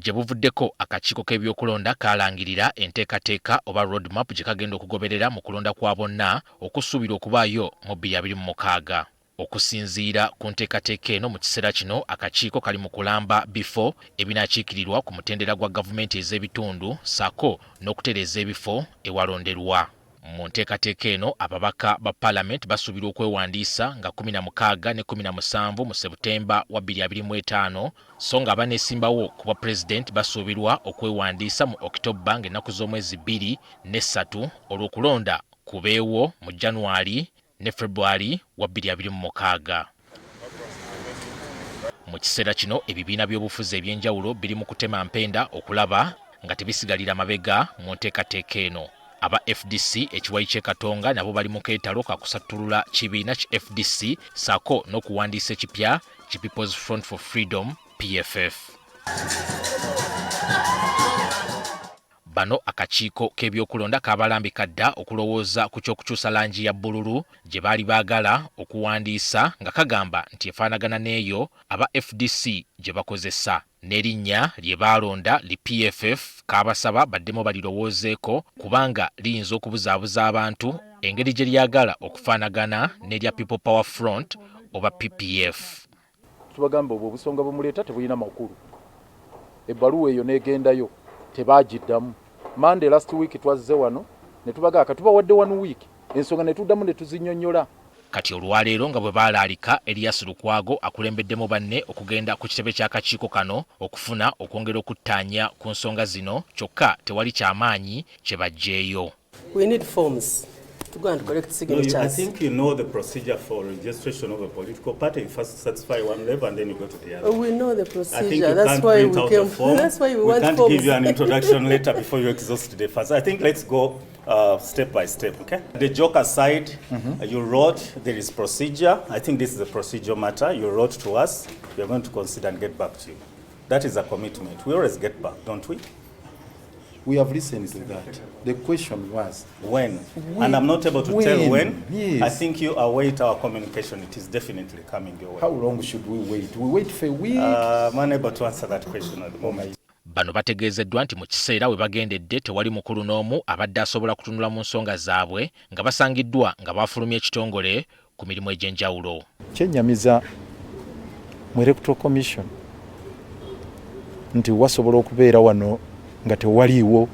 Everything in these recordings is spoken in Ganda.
Gye buvuddeko, akakiiko k'ebyokulonda kalangirira enteekateeka oba roadmap gye kagenda okugoberera mu kulonda kwa bonna okusuubirwa okubaayo mu 2026. Okusinziira ku nteekateeka eno, mu kiseera kino akakiiko kali mu kulamba bifo ebinaakiikirirwa ku mutendera gwa gavumenti ez'ebitundu, ssaako n'okutereeza ebifo ewalonderwa. Mu nteekateeka eno, ababaka ba Paalamenti basuubirwa okwewandiisa nga 16 ne 17 mu Sebutemba wa 2025, so nga abaneesimbawo ku bwa Pulezidenti basuubirwa okwewandiisa mu Okitobba ng'ennaku z'omwezi 2 ne 3, olw'okulonda kubeewo mu January ne February wa 2026. Mu kiseera kino, ebibiina by'obufuzi eby'enjawulo biri mu kutema mpenda okulaba nga tebisigalira mabega mu nteekateeka eno. Aba FDC ekiwayi ky'e Katonga nabo bali mu keetalo ka kusattulula kibiina ki FDC ssaako n'okuwandiisa ekipya ki People's Front for Freedom, PFF. Bano akakiiko k'ebyokulonda kabalambika dda okulowooza ku ky'okukyusa langi ya bbululu gye baali baagala okuwandiisa, nga kagamba nti efaanagana n'eyo aba FDC gye bakozesa. N'erinnya lye baalonda li PFF kaabasaba baddemu balirowoozeeko, kubanga liyinza okubuzaabuza abantu engeri gye lyagala okufaanagana n'erya People Power Front oba PPF. Tubagamba obwo obusonga bwemuleeta tebulina makulu. Ebbaluwa eyo n'egendayo, tebagiddamu. Monday last week twazze wano ne tubagamba katubawadde one week, ensonga ne tuddamu ne tuzinnyonnyola. Kati olwaleero, nga bwe baalaalika, Erias Lukwago akulembeddemu banne okugenda ku kitebe ky'akakiiko kano okufuna okwongera okuttaanya ku nsonga zino, kyokka tewali kyamaanyi kye baggyeeyo. We need forms to go and collect No, I signatures. think you know the procedure for registration of a political party. You first satisfy one level and then you go to the other. We know the I think procedure. you That's can't why print we out a came. form. That's why we We want can't forms. give you an introduction letter before you exhaust the first. I think let's go step by step, okay? The joke aside, you wrote there is procedure. I think this is a procedure matter. You wrote to us. We are going to consider and get back to you. That is a commitment. We always get back, don't we? We have listened to that. The question was When? And I'm not able to tell When? when. Yes. I think you await our communication. It is definitely coming your way. How long should we wait? We wait for a week? I'm unable to answer that question at the moment. Bano bategeezeddwa nti mu kiseera we bagendedde tewali mukulu n'omu abadde asobola kutunula mu nsonga zaabwe, nga basangiddwa nga bafulumya ekitongole ku mirimu egy'enjawulo. Kyennyamiza mu Electoral Commission nti wasobola okubeera wano nga tewaliiwo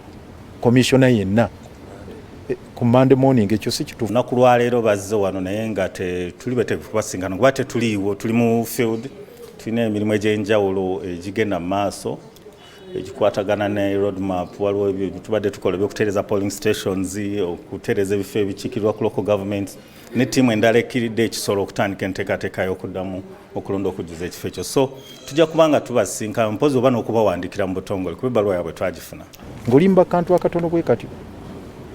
commissioner yenna ku Monday morning. Ekyo si kituufu. Olunaku lwaleero bazze wano, naye nga tetuli betegefu kubasinkana kuba tetuliiwo, tuli mu field, tulina emirimu egy'enjawulo egigenda mu maaso egikwatagana ne roadmap. Waliwo ebyo tubadde tukola ebyokutereeza polling stations, okutereeza ebifo ebikiikirirwa ku local government, ne ttiimu endala ekkiridde ekisobola okutandika enteekateeka y'okuddamu okulonda okujjuza ekifo ekyo. So tujja kuba nga tubasinkana mpozi oba n'okubawandiikira mu butongole, kuba ebbaluwa yaabwe twagifuna. Ng'olimba kantu akatono bwe katyo.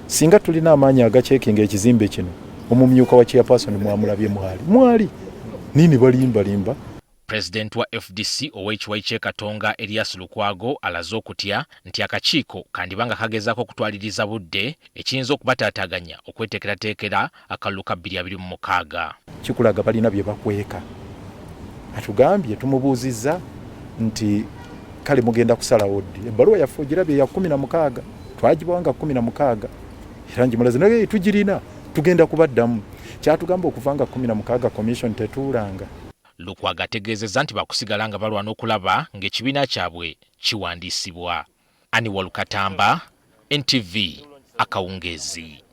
Singa tulina amaanyi agacekinga ekizimbe kino, omumyuka wa chairperson mwamulabye, mwali nini balimbalimba. Pulezidenti wa FDC ow'ekiwayi ky'e Katonga, Erias Lukwago, alaze okutya nti akakiiko kandiba nga kagezaako okutwaliriza budde, ekiyinza okubataataaganya okweteekerateekera akalulu ka 2026. Kikulaga balina bye bakweka. Atugambye, tumubuuzizza nti kale mugenda kusalawo ddi? Ebbaluwa yaffe ogirabye ya 16, twagibawa nga 16, era ngimulaze naye tugirina, tugenda kubaddamu. Kyatugamba okuva nga 16 commission tetuulanga. Lukwago ategeezezza nti bakusigala nga balwana okulaba ng'ekibiina kyabwe kiwandiisibwa. Aniwal Katamba, NTV, akawungeezi.